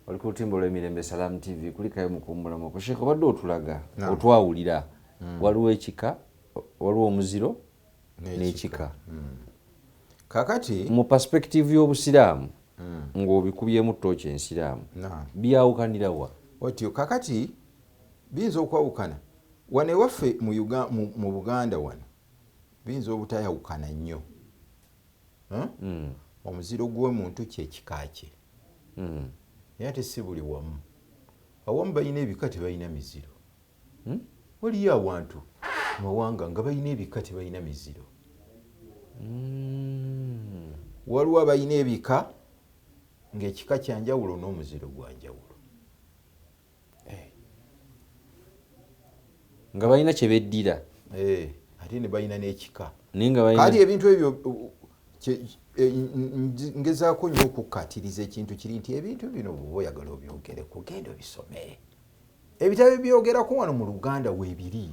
Oli ku lutimbe olw'emirembe, Salam TV. Kulikayo mukuwummulamuko. Sheekh, obadde otulaga, otwawulira, waliwo ekika, waliwo omuziro n'ekika. Kakati mu perspective y'obusiraamu, ng'obikubyemu ttooki ensiraamu, byawukanira wa? Otyo, kakati biyinza okwawukana wano ewaffe mu Buganda wano, biyinza obutayawukana nnyo. Huh? Omuziro gw'omuntu kyekika kye. Naye ate si buli wamu. Awamu balina ebika, tebalina miziro. Waliyo awantu mawanga nga balina ebika, tebalina miziro. Waliwo abalina ebika ng'ekika kyanjawulo n'omuziro gwanjawulo. Nga balina kye beddira. Eh, ate ne balina n'ekika. Naye nga balina Kati ebintu ebyo ngezaako nnyo okukkaatiriza ekintu kiri nti ebintu bino bw'oba oyagala obyogereko, genda obisome. Ebitabo ebyogerako wano mu Luganda weebiri.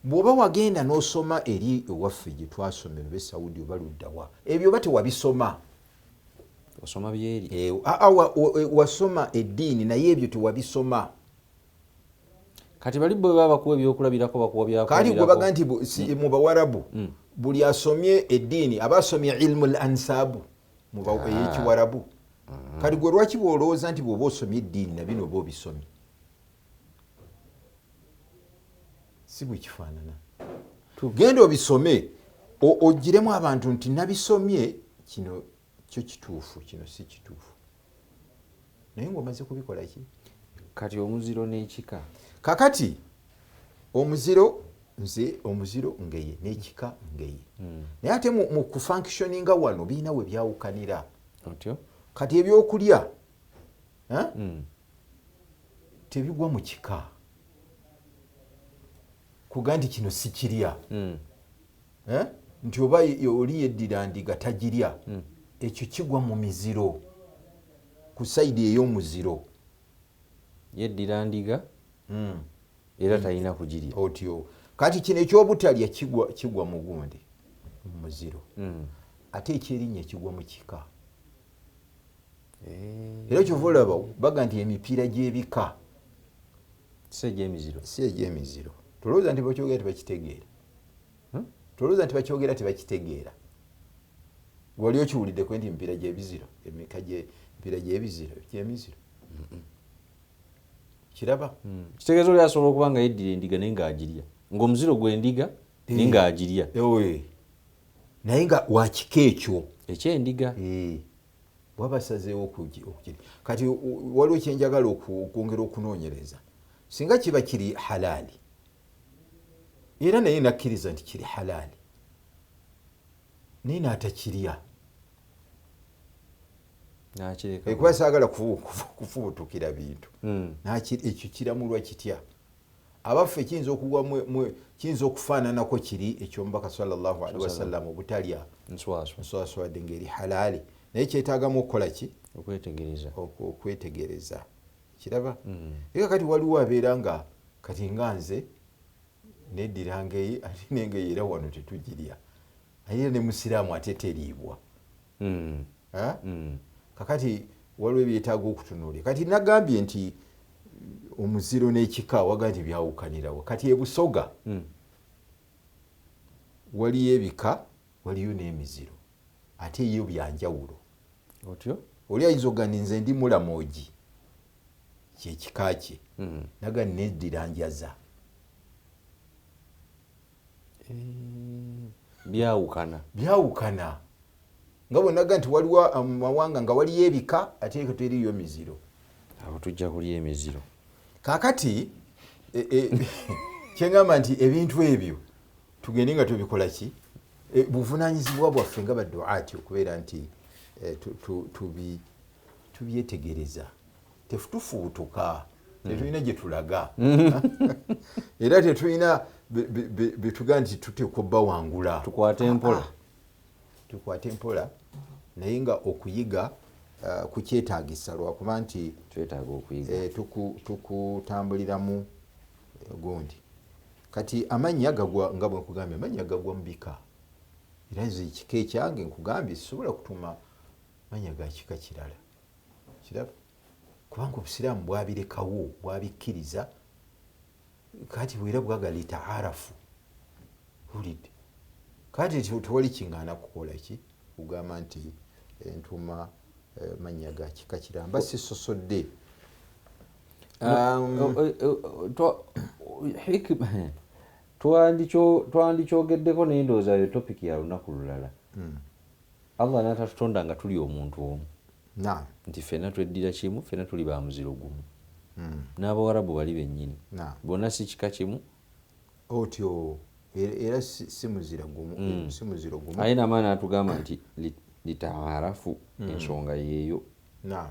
Bw'oba wagenda n'osoma eri ewaffe gye twasomera, oba Esaudi oba luddawa, ebyo oba tewabisoma. Osoma byeri. Eh, wasoma eddiini, naye ebyo tewabisoma. Kati bali bwe baba bakuwa ebyokulabirako, bakuwa Kati gwe byakulabirako. Baga nti mu Bawarabu buli asomye eddiini aba asomye ilmu l ansaabu ey'ekiwarabu. Kati gwe lwaki bwolowooza nti bw'oba osomye eddiini na bino oba obisomye? Si bwe kifaanana. Genda obisome, ogiremu abantu nti nabisomye, kino kyo kituufu, kino si kituufu, naye ng'omaze kubikola ki? Kati omuziro n'ekika? Kakati omuziro, nze omuziro ngeye n'ekika ngeye, naye ate mu kufunctioninga wano birina we byawukanira. Otyo. Kati ebyokulya, eh? Tebigwa mu kika kuga nti kino sikirya. Eh? Nti oba oli yeddira ndiga tagirya, ekyo kigwa mu miziro, ku side ey'omuziro. Yeddira ndiga era talina kugirya. Otyo, kati kino ekyobutalya kigwa mu gundi, mu muziro. Ate ekyerinnya kigwa mu kika. Era kyova olaba baga nti emipiira gy'ebika si egy'emiziro. Si egy'emiziro. Tolowooza nti bakyogera tebakitegeera. Tolowooza nti bakyogera tebakitegeera. Wali okiwuliddeko nti emipiira gy'ebiziro, emika emipiira gy'ebiziro, gy'emiziro? Kiraba. Kitegeeza oli asobola okuba nga yeddira endiga naye ng'agirya, ng'omuziro gw'endiga naye ng'agirya. Ewe. Naye nga wakika ekyo ekyendiga. Eh, bwaba asazeewo okukirya. Kati waliwo kyenjagala okwongera okunoonyereza. Singa kiba kiri halaali, era naye nakkiriza nti kiri halaali, naye n'atakirya. N'akireka. Kuba saagala kufubutukira bintu. Ekyo kiramulwa kitya? Abaffe, kiyinza okugwa kiyinza okufaananako kiri ekyomubaka sallallahu alaihi wasallam obutalya nswaswa nswaswadde ng'eri halaali, naye kyetaagamu okukola ki? Okwetegereza. Okwetegereza, kiraba. Era kati waliwo abeera nga kati nga nze neddira ngeye, ate nengeye era wano tetugirya, ate ne musiraamu ate teriibwa. Ha? Kakati waliwo ebyetaaga okutunuulira. Kati nagambye nti omuziro n'ekika waga nti byawukanirawo. Kati ebusoga waliyo ebika, waliyo n'emiziro, ate yo byanjawulo. Otyo. Oli ayinza okuga nti nze ndi Mulamogi, kyekika kye, naga neddira njaza. Byawukana. Byawukana, nga bwenaga nti waliwo mu mawanga nga waliyo ebika ate teriyo miziro. Abo tujja kulya emiziro. Kakati kyeŋŋamba nti ebintu ebyo tugende nga tubikola ki? Buvunanyizibwa bwaffe nga baduati okubeera nti tubyetegereza, tetufubutuka, tetulina gye tulaga, era tetulina betugaa nti tuteekwa obbawangula. Tukwate mpola. Ah, tukwate mpola, naye nga okuyiga kukyetaagisa, lwakuba nti twetaaga okuyiga. Tukutambuliramu gundi. Kati amannya gagwa, nga bwe nkugambye, amannya gagwa mu bika. Era nze ekika ekyange nkugambye sisobola kutuma mannya ga kika kirala. Kiraba, kubanga obusiraamu bwabirekawo, bwabikkiriza. Kati bwera bwagala litaarafu, owulidde? Kati tewali kiŋŋaana kukola ki, kugamba nti entuma mannya ga kika kiramba, sisosodde. Twandikyogeddeko, naye ndowooza yo topic ya lunaku lulala. Allah n'atatutonda nga tuli omuntu omu, nti ffenna tweddira kimu, ffenna tuli ba muziro gumu. N'abawarabu bali bennyini bonna si kika kimu. Otyo era si muzira gumu, si muziro gumu. Aye namaani atugamba nti litaarafu, ensonga yeeyo. Naam.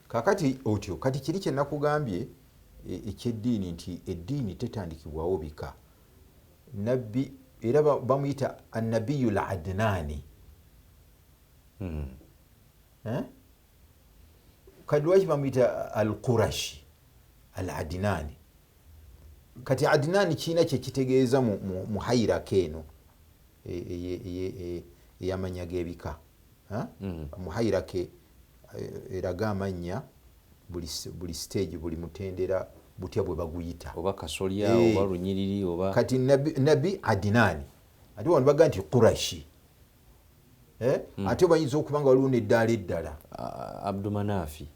Kakati otyo, kati kiri kyenakugambye ekyeddiini, nti eddiini tetandikibwawo bika. Nabbi era bamuyita annabiyu ladnaani. Eh? Kati lwaki bamuyita al qurashi al adnaani? Kati adnaani kiina kyekitegeeza mu hierarchy eno ey'amannya g'ebika. Ha? Mu hierarchy eraga amannya, buli stage, buli mutendera butya bwe baguyita. Oba kasolya, oba lunyiriri, oba Kati nabi Adinaani, ate wano baga nti Qurashi. Eh? Ate bayinza okuba nga waliwo neddaala eddala. Abdumanafi,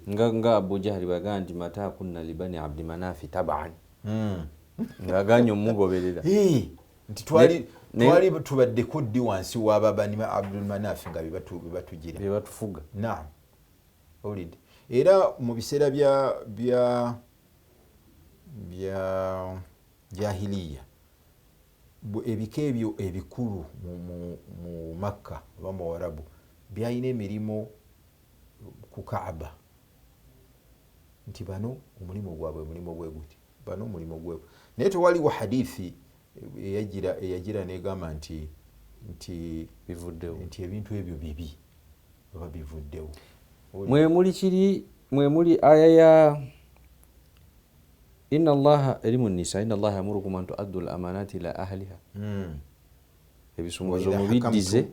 nga Abu Jahali bagaa nti mata kunna libani Abdimanafi taban, ng'aganye omugoberera. Nti twali twali tubaddeko ddi wansi w'ababani Abdulmanafi nga bebatugira, bebatufuga. Naam, owulidde? Era mu biseera bya jahiliya, ebika ebyo ebikulu mu Makka oba mu Warabu byalina emirimu ku Kaaba, nti bano omulimu gwabwe mulimu bwe guti, bano omulimu gwe. Naye tewaliwo hadithi eyagira negamba nti bivuddewo, nti ebintu ebyo bibi oba bivuddewo. Mwe muli kiri, mwe muli aya ya inna Allaha eri mu Nisa, inna Allaha yamurukum an tuaddu al amanati ila ahliha. Ebisumuluzo mubiddize,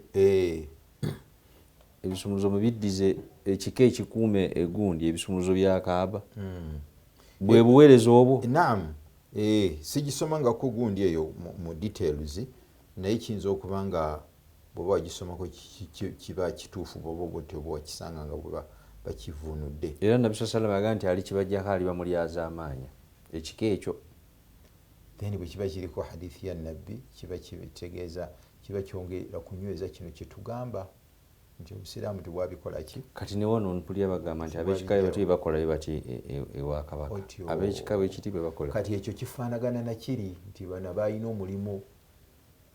ebisumuluzo mubiddize ekika ekikuume egundi, ebisumuluzo bya Kaaba. Bwe buweereza obwo. Naam. Sigisomangako gundi eyo mu details, naye kiyinza okuba nga bw'oba wagisomako kiba kituufu, bw'oba bwotyo oba wakisanga nga bweba bakivunudde. Era Nabbi saa salama yagaa nti ali kibajjako aliba mulyazaamaanya ekika ekyo. Then bwe kiba kiriko hadithi ya nabbi, kiba kitegeeza, kiba kyongera kunyweza kino kyetugamba nti obusiraamu tebwabikola ki. Kati ne wano mpulira bagamba nti ab'ekika bwe bati bakola bwe bati ewa kabaka, ab'ekika bwe kiti bwe bakola. Kati ekyo kifaanagana nakiri nti bano balina omulimu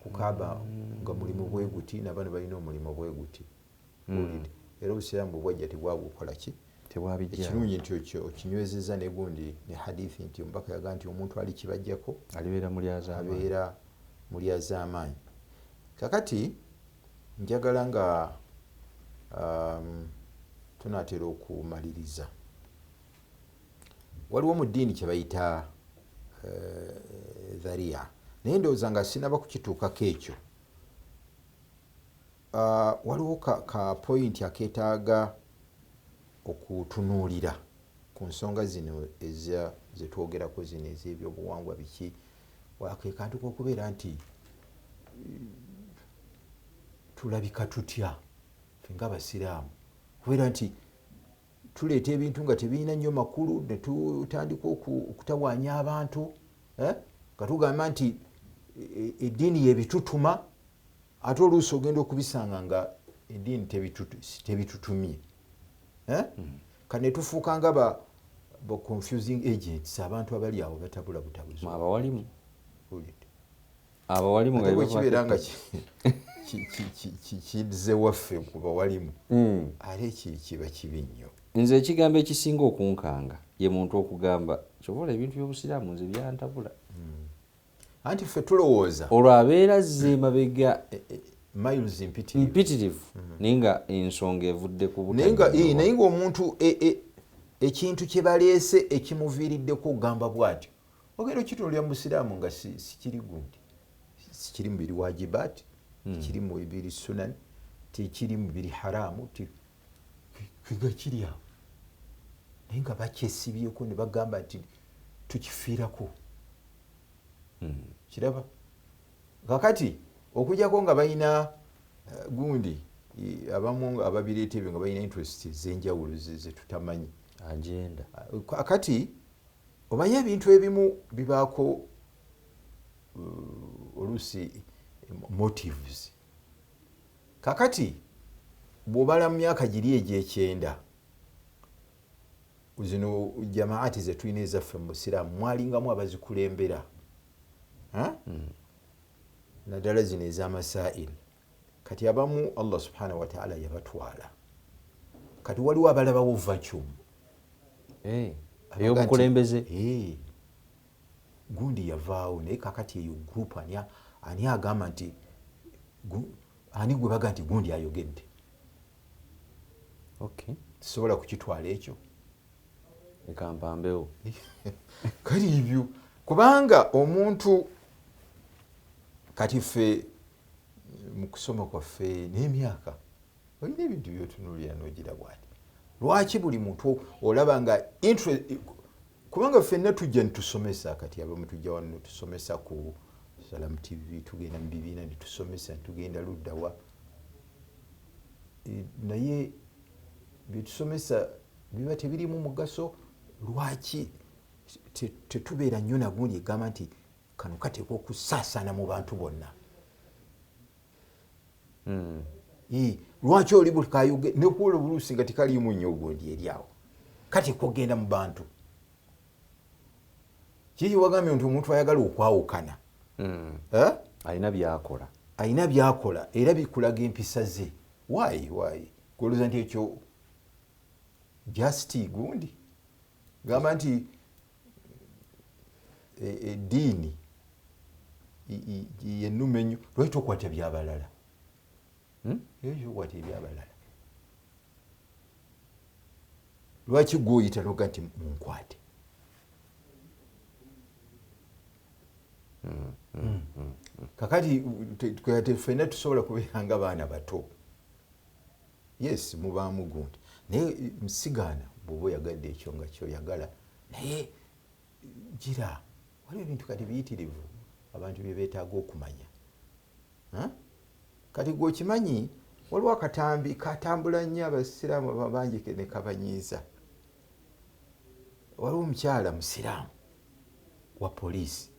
ku Kaaba nga mulimu bwe guti, nabano balina omulimu bwe guti. Owulidde? Era obusiraamu bwe bwajja tebwabukola ki. Tebwabijja. Ekirungi nti okinywezezza negundi ne hadithi nti omubaka yagaa nti omuntu ali kibajjako alibeera mulyazaamaanyi, abeera mulyazaamaanyi. Kakati njagala nga tunaatera okumaliriza, waliwo mu ddiini kye bayita dharia, naye ndowooza nga sinaba kukituukako ekyo. Waliwo ka point akeetaaga okutunuulira ku nsonga zino zetwogerako zino ez'ebyobuwangwa biki. Ke kantu k'okubeera nti tulabika tutya ffe ng'abasiraamu, kubeera nti tuleeta ebintu nga tebirina nnyo makulu ne tutandika okutawaanya abantu, eh? Nga tugamba nti eddiini yebitutuma, ate oluusi ogenda okubisanga nga eddiini tebitutumye, eh? Kati ne tufuuka nga ba confusing agents, abantu abali awo batabula butabuzi. Abawalimu. Owulidde? Abawalimu Ate nga bwe kibeera nga kizze waffe ku bawalimu, ate kiba kibi nnyo. Nze ekigambo ekisinga okunkanga ye muntu okugamba kyobola ebintu by'obusiraamu nze byantabula. Anti ffe tulowooza olwo abeera azze emabega miles mpitirivu. Mpitirivu, naye nga ensonga evudde ku Naye nga butanyonyola. Naye ng'omuntu ekintu kye baleese ekimuviiriddeko okugamba bw'atyo, ogenda okitunuulira mu busiraamu nga sikiri gundi, sikiri mu biri wajibaati, kiri mu biri sunan, tekiri mu biri haramu. Nga kiri awo, naye nga bakyesibyeko ne bagamba nti tukifiirako. Kiraba kakati okujjako nga balina gundi, abamu ababireeta ebyo nga balina interest ez'enjawulo zetutamanyi. Agenda. Kati omanye ebintu ebimu bibaako oluusi motives. Kakati bw'obala mu myaka giri egyekyenda, zino jamaati zetulina ezaffe mu busiraamu, mwalingamu abazikulembera, naddala zino ez'amasail. Kati abamu Allah subhanahu wataala yabatwala, kati waliwo abalabawo vacuum. Ey'obukulembeze. Gundi yavaawo, naye kakati eyo group ani agamba nti ani gwe baga nti gundi ayogedde? Tusobola kukitwala ekyo. Ekampambewo. Kali ebyo, kubanga omuntu kati ffe mu kusoma kwaffe n'emyaka olina ebintu byotunuulira n'ogira bwati, lwaki buli muntu olaba nga kubanga ffenna tujja netusomesa. Kati abamu tujja wano netusomesa ku Salam TV, tugenda mu bibiina netusomesa, netugenda luddawa, naye byetusomesa biba tebirimu mugaso. Lwaki tetubeera nnyo nagundi egamba nti kano kateekwa okusaasaana mu bantu bonna? Lwaki oli buli kayoge nekuola obuluusi nga tekaliimu nnyo ogundi eri awo kateekwa okugenda mu bantu? Kiki wagambye nti omuntu ayagala okwawukana, alina byakola, alina byakola era bikulaga empisa ze. Waayi waayi golooza nti ekyo just gundi gamba nti eddiini yennume nnyo, lwaki tokwata byabalala? Tokwata ebyabalala, lwaki gwoyita noga nti munkwate? Kakati ffenna tusobola kubeera nga baana bato. Yes, mubaamu gundi, naye sigaana bw'oba oyagadde ekyo nga kyoyagala, naye gira waliwo ebintu kati biyitirivu abantu bye beetaaga okumanya. Kati gwe okimanyi waliwo akatambi katambula nnyo abasiraamu bangi ne kabanyiiza. Waliwo omukyala musiraamu wa poliisi,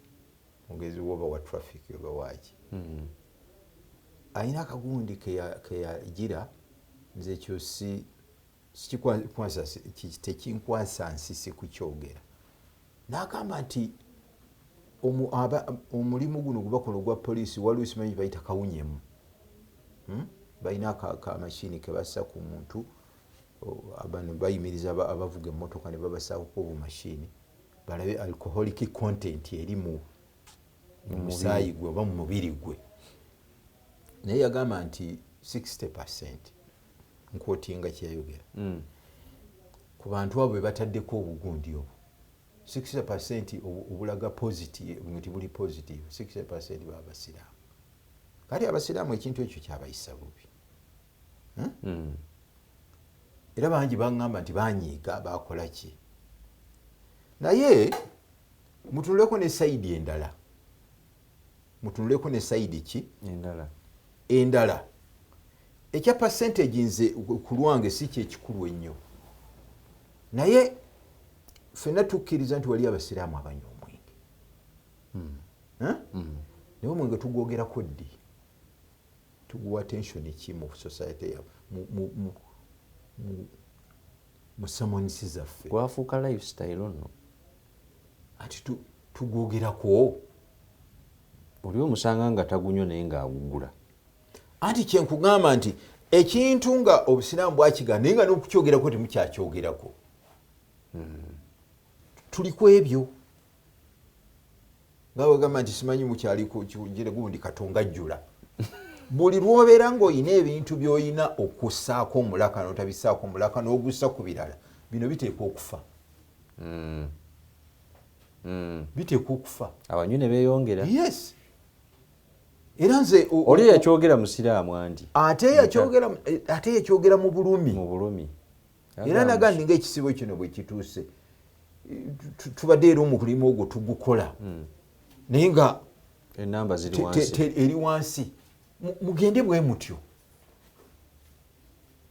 mugezi woba wa traffic oba waaki, alina akagundi keyagira. Nze ekyo tekinkwasa nsisi kukyogera. N'agamba nti omulimu guno gwebakola ogwa poliisi, waliwo simanyi bayita kawunyemu, balina kamashini kebassa ku muntu, bano bayimiriza abavuga emmotoka ne babasaako obumashini balabe alcoholic content eri mu musaayi gwe oba mu mubiri gwe. Naye yagamba nti 60%, nkwotinga kyeyayogera, ku bantu abo be bataddeko obugundi obwo 60% obulaga positive, nti buli positive, 60% babasiraamu. Kati abasiraamu ekintu ekyo kyabayisa bubi. Era bangi baŋŋamba nti banyiiga, bakola ki. Naye mutunuleko ne side endala, mutunuleko ne side ki endala. Ekya percentage nze ku lwange si kyekikulu ennyo, naye ffenna tukkiriza nti wali abasiraamu abanywa omwenge. Naye omwenge tugwogerako ddi? Tuguwa attention ki mu society ya mu sermons zaffe? Gwafuuka lifestyle nno. Ati tugwogerako. Oli omusanga nga tagunywa naye ng'agugula. Anti kyenkugamba nti ekintu nga obusiraamu bwakigaana, naye nga n'okukyogerako temukyakyogerako. Tuli ku ebyo nga wegamba nti simanyi mukyaliko gundi Katonga ajjula. Buli lwobeera ng'olina ebintu by'olina okussaako omulaka n'otabissaako omulaka n'ogussa ku birala, bino biteekwa okufa. Biteekwa okufa. Abanywi ne beeyongera. Yes, era nze oli yakyogera musiraamu anti ate yakyogera mu bulumi. Mu bulumi. Era nagandi ng'ekisibo kino bwe kituuse tubadde era omulimu ogwo tugukola, naye nga enamba ziri wansi, eri wansi. Mugende bwe mutyo,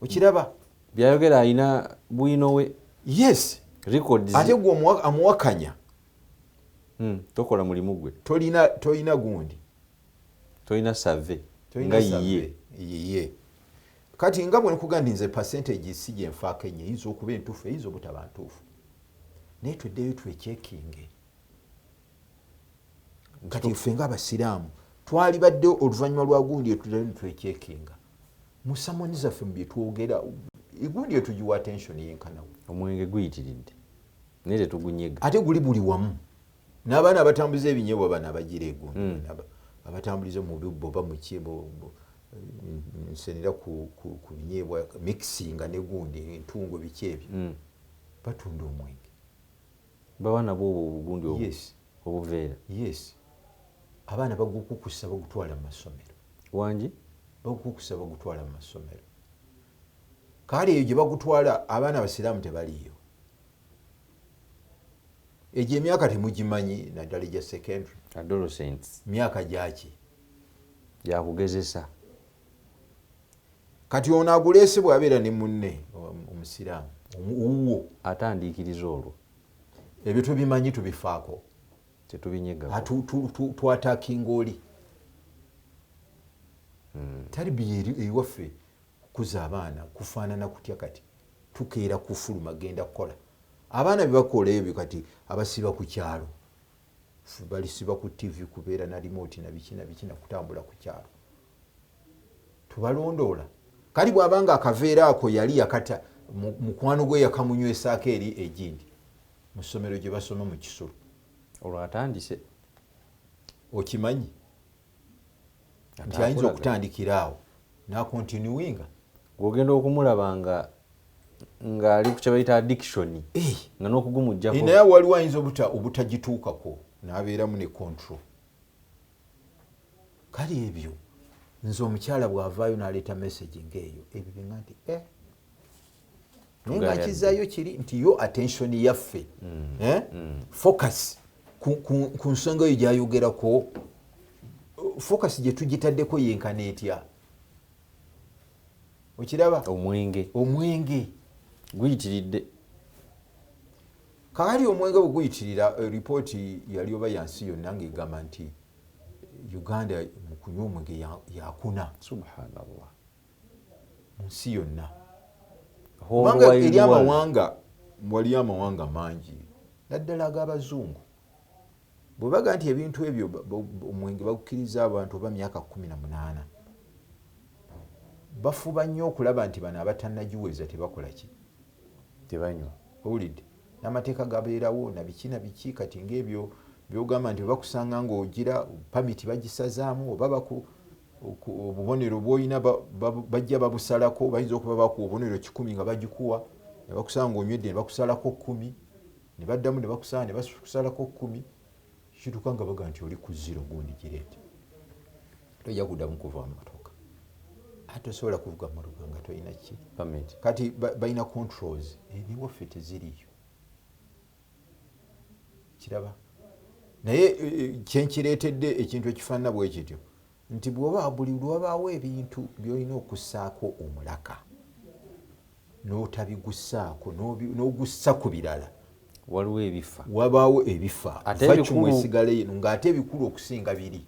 okiraba byayogera alina bwino we. Yes, records. Ate gwe amuwakanya tokola mulimu gwe, tolina gundi, tolina survey nga yiye yiye. Kati nga bwe nkugamba nze percentage si gye nfaako ennyo, eyinza okuba entuufu, eyinza obutaba ntuufu, naye tweddeyo twecheckinge. Kati ffe ng'abasiraamu twalibadde oluvannyuma lwa gundi etuddayo netwecheckinga mu sermon zaffe, mu bye twogera, egundi etugiwa attention yenkanawo. Omwenge guyitiridde naye tetugunyega. Ate guli buli wamu, n'abaana abatambuza ebinyeebwa bano abagira egundi, abatambuliza mu bibbo oba muki, nsenera ku binyeebwa mixinga ne gundi entungo biki ebyo, batunda omwenge. Baba nabwo obwo obugundi obuveera. Yes, abaana bagukukusa bagutwala mu masomero. Wangi? Bagukukusa bagutwala mu masomero. Kale eyo gye bagutwala abaana abasiraamu tebaliiyo. Egyo emyaka temugimanyi, naddala egya secondary. Adolescents. Myaka gyaki? Gyakugezesa. Kati ono aguleese bw'abeera ne munne omusiraamu owuwo, atandiikiriza olwo. Ebyo tubimanyi, tubifaako. Tetubinyega. Twattackinga oli. Taribiya eri ewaffe kukuza abaana kufaanana kutya? Kati tukeera kufuluma genda kukola, abaana byebakola ebyo kati abasiba ku kyalo balisiba ku TV, kubeera na remote na biki na biki, nakutambula ku kyalo, tubalondoola. Kali bw'abanga akaveera ako yali yakata mukwano gwe yakamunywesaako eri egindi mu ssomero gye basoma mu kisulo. Olwo atandise. Okimanyi nti ayinza okutandikira awo nacontinuinga. Gwogenda okumulaba nga ng'ali ku kyebayita addiction, nga n'okugumuggyako. Naye waliwo ayinza obutagituukako n'abeeramu ne control. Kale ebyo nze omukyala bw'avaayo n'aleeta message ng'eyo, ebyo byenga nti naye nga kizaayo kiri nti yo attention yaffe, focus ku nsonga eyo gy'ayogerako, focus gye tugitaddeko yenkana etya? Okiraba? Omwenge. Omwenge guyitiridde. Kakati omwenge bwe guyitirira, ripooti yali oba yansi yonna ng'egamba nti Uganda mu kunywa omwenge yakuna. Subhanallah. Mu nsi yonna. Kubanga eri amawanga, waliyo amawanga mangi naddala ag'abazungu, bwe baga nti ebintu ebyo omwenge bagukkiriza abantu oba myaka 18, bafuba nnyo okulaba nti bano abatannagiweza tebakola ki? Tebanywa. Owulidde? N'amateeka gabeerawo na biki na biki. Kati ng'ebyo byogamba nti bakusanga ng'ogira pamiti bagisazaamu, oba obubonero bwolina bajja babusalako. Bayinza okuba bakuwa obubonero 100 nga bagikuwa, ne bakusanga ng'onywedde ne bakusalako 10, ne baddamu ne bakusanga ne bakusalako 10, kituuka nga baga nti oli ku zero, gundi gireete, tojja kuddamu kuva mu motoka. Ate osobola kuvuga motoka nga tolina ki? Kati balina controls, newaffe teziriiyo, kiraba. Naye kyenkireetedde ekintu ekifaanana bwe kityo nti bwoba buli lwabaawo ebintu byolina okussaako omulaka n'otabigussaako, n'ogussa ku birala, waliwo ebifa. Wabaawo ebifa, vacuum esigala eno ng'ate ebikulu okusinga biri.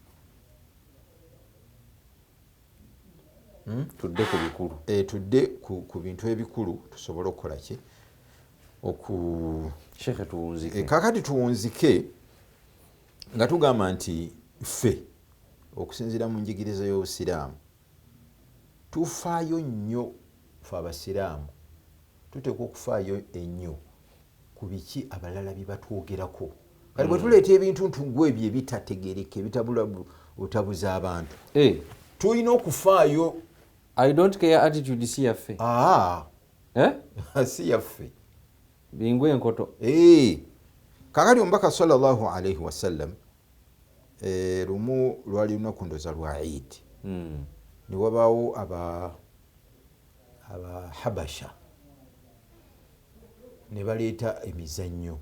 Tudde ku bikulu. Tudde ku bintu ebikulu tusobole okukola ki? Shekhe, tuwunzike. Kakati tuwunzike nga tugamba nti ffe okusinziira mu njigiriza y'obusiraamu tufaayo nnyo. Ffe abasiraamu tuteekwa okufaayo ennyo ku biki abalala bye batwogerako. Kati bwe tuleeta ebintu ntungu ebyo ebitategereka, ebitabula butabuza abantu, tulina okufaayo. I don't care attitude si yaffe. Si yaffe. Bingu enkoto. Kakati omubaka sallallahu alaihi wasallam, lumu lwali lunaku ndoza lwa Eid, ne wabaawo abahabasha. Ne baleeta emizannyo,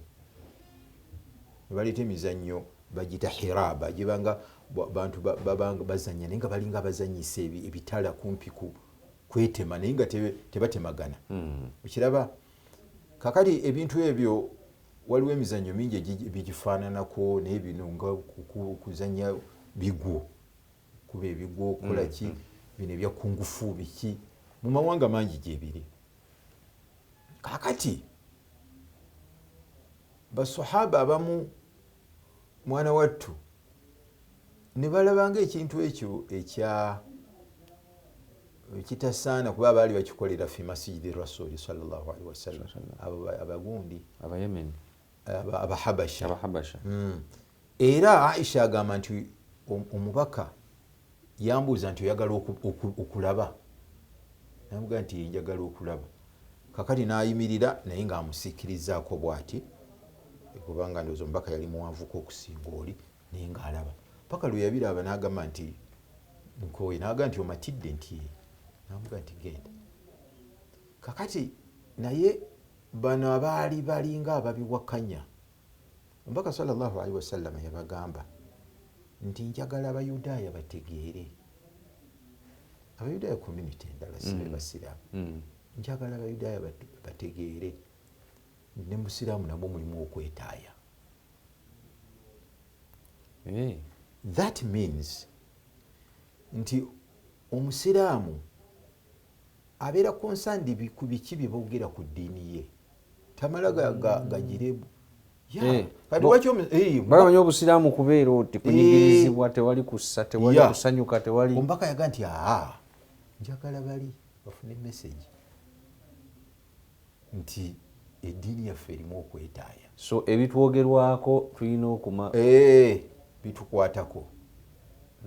bagiyita hiraba, gibanga bantu babanga bazannya naye nga balinga abazannyisa ebitala kumpi kwetema naye nga tebatemagana. Okiraba? Kakati ebintu ebyo waliwo emizannyo mingi ebigifaananako, naye bino nga kuzannya bigwo, kuba ebigwo, okukola ki, bino ebya kungufu biki, mu mawanga mangi gyebiri. Kakati basahaba abamu, mwana wattu, ne balabanga ekintu ekyo ekya ekitasaana, kuba baali bakikolera fi masjidi rasuli sallallahu alaihi wasallam, abagundi Abayemen, Abahabasha. Abahabasha. Era Aisha agamba nti omubaka yambuuza nti oyagala okulaba? Namugaa nti njagala okulaba. Kakati n'ayimirira naye ng'amusiikirizaako bw'ati, kubanga ndowooza omubaka yali muwanvuko okusinga oli, naye ng'alaba paka lwe yabiraba n'agamba nti nkooye, n'agamba nti omatidde? Nti namugaa nti genda. Kakati naye bano abaali balinga ababiwakanya, omubaka sallallahu alaihi wasallam yabagamba nti njagala Abayudaaya bategeere, Abayudaaya community endala si be Basiraamu, njagala Abayudaaya bategeere ne Musiraamu nabwo mulimu okwetaaya. That means nti Omusiraamu abeera concerned ku biki bye boogera ku ddiini ye, tamala gagire. Bamanyi Obusiraamu kubeera oti kunyigirizibwa, tewali kussa, tewali kusanyuka, tewali. Omubaka yaga nti aa, njagala bali bafune message nti eddiini yaffe erimu okwetaaya. So ebitwogerwako tulina okuma Bitukwatako.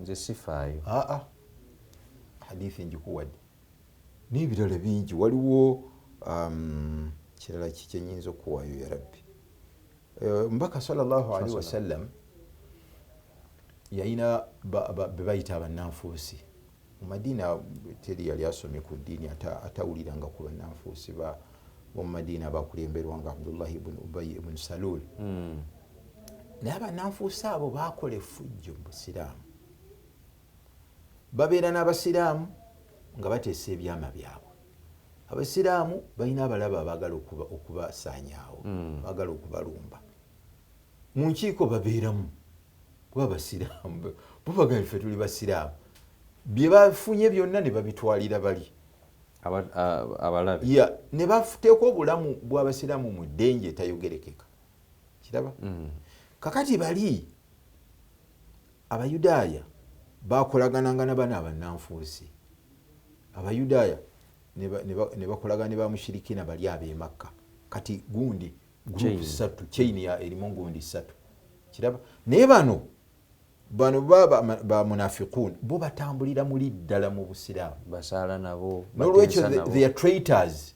Nze sifaayo. Aa, hadithi njikuwadde n'ebirala bingi. Waliwo kirala ki kyenyinza okuwaayo? Ya rabbi, omubaka sallallahu alaihi wasallam yalina be bayita abannanfuusi mu Madiina. Teri yali asomye ku ddiini atawuliranga ku bannanfuusi bomu Madiina abakulemberwanga Abdullahi ibn Ubayi ibn Salul. Naye abannanfuusi abo bakola effujjo mu Busiraamu, babeera n'Abasiraamu nga bateesa ebyama byabwe. Abasiraamu balina abalaba abaagala okubasaanyaawo, baagala okubalumba. Mu nkiiko babeeramu kuba Basiraamu, bo bagamba ffe tuli Basiraamu. Bye bafunye byonna ne babitwalira bali abalabe. Ya, ne bateeka obulamu bw'Abasiraamu mu ddenje etayogerekeka. Kiraba? Kakati bali Abayudaaya bakolagananga na bano abannanfuusi. Abayudaaya ne bakolagana ne bamushirikina bali ab'emakka. Kati gundi group ssatu, chain ya erimu gundi ssatu. Kiraba? Naye bano baba bamunafiqun, bo batambulira muli ddala mu Busiraamu. Basaala nabo. Nolwekyo they are traitors.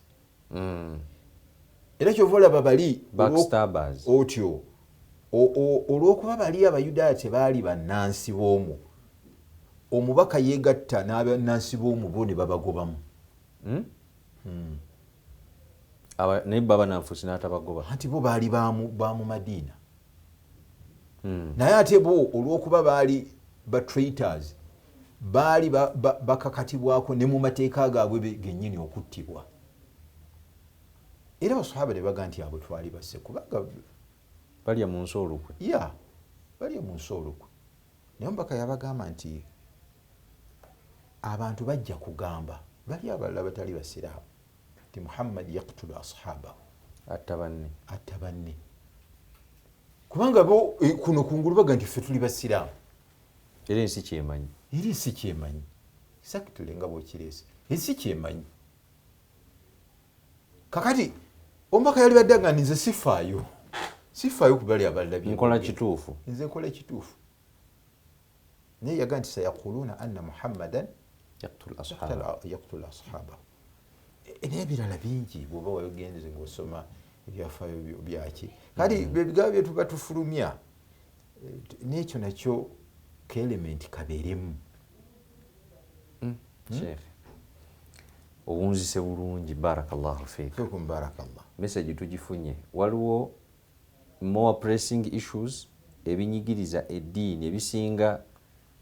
Era kyova olaba bali otyo olw'okuba bali Abayudaaya tebaali bannansi b'omwo, omubaka yeegatta n'abannansi b'omwo bo ne babagobamu. Naye baba nanfuusi n'atabagoba. Anti bo baali ba mu Madiina. Naye ate bo olw'okuba baali ba traitors, baali bakakatibwako ne mu mateeka gaabwe gennyini okuttibwa. Era basahaba ne baga nti abo twali basse kubanga balya mu nsi olukwe. Ya, balya mu nsi olukwe. Naye omubaka yabagamba nti abantu bajja kugamba bali abalala batali Basiraamu nti Muhammad yaktulu ashabahu. Atta banne. Atta banne, kubanga bo kuno kungulu baga nti ffe tuli Basiraamu. Era ensi kyemanyi. Era ensi kyemanyi, exactly nga bwokireese, ensi kyemanyi. Kakati omubaka yali badde nga nze sifaayo, sifaayo kubali abalala. Nkola kituufu. Nze nkola kituufu. Naye yaga nti sayaquluuna anna Muhammadan yaktulu ashabahu. N'ebirala bingi bwoba wagenze ngaosoma ebyafaayo byaki. Kati ebigambo byetuba tufulumya, n'ekyo nakyo ka element kabeeremu. Sheikh, Owunzise bulungi, barakallahu fiik. Fikum barakallah. Message tugifunye. Waliwo more pressing issues ebinyigiriza eddiini ebisinga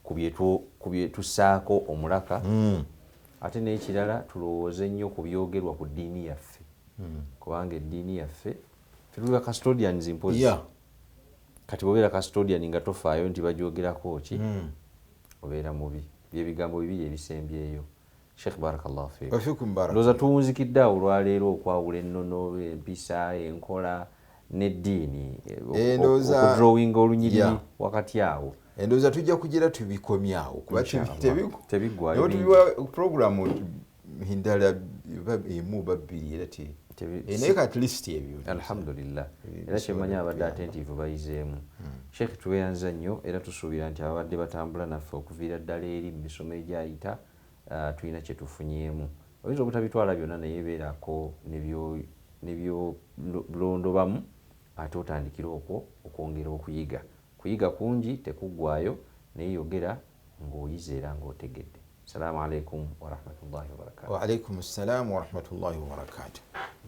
ku byetusaako omulaka. Ate n'ekirala, tulowooze nnyo ku byogerwa ku ddiini yaffe, kubanga eddiini yaffe ffe tuli ba custodians mpozi. Kati bwobeera custodian nga tofaayo nti bagyogerako ki, obeera mubi. Byebigambo bibiri ebisembyeyo. Sheikh, barakallahu fiik. Wafikum baraka. Ndowooza tuwunzikidde awo olwaleero okwawula ennono, empisa, enkola n'eddiini, okudrawinga olunyiriri wakati awo. Endowooza tujja kugira tubikomyawo kuba Inshallah. Tebiggwayo naye bingi. Tubiwa programu endala emu oba bbiri era naye kati list ebyo. Alhamdulillah. Era bisobola kyemmanyi abadde okutuyamba. attentive bayizeemu. Sheikh, tweyanza nnyo, era tusuubira nti ababadde batambula naffe okuviira ddala eri mu misomo egyayita, tulina kye tufunyeemu. Oyinza obutabitwala byonna, naye beerako nebyolondobamu ate otandikire okwo okwongera okuyiga. Kuyiga kungi tekuggwayo, naye yogera ng'oyize era ng'otegedde. Salaamu alaikum warahmatullahi wabarakatu. Waalaikum ssalaamu warahmatullahi wabarakatuh.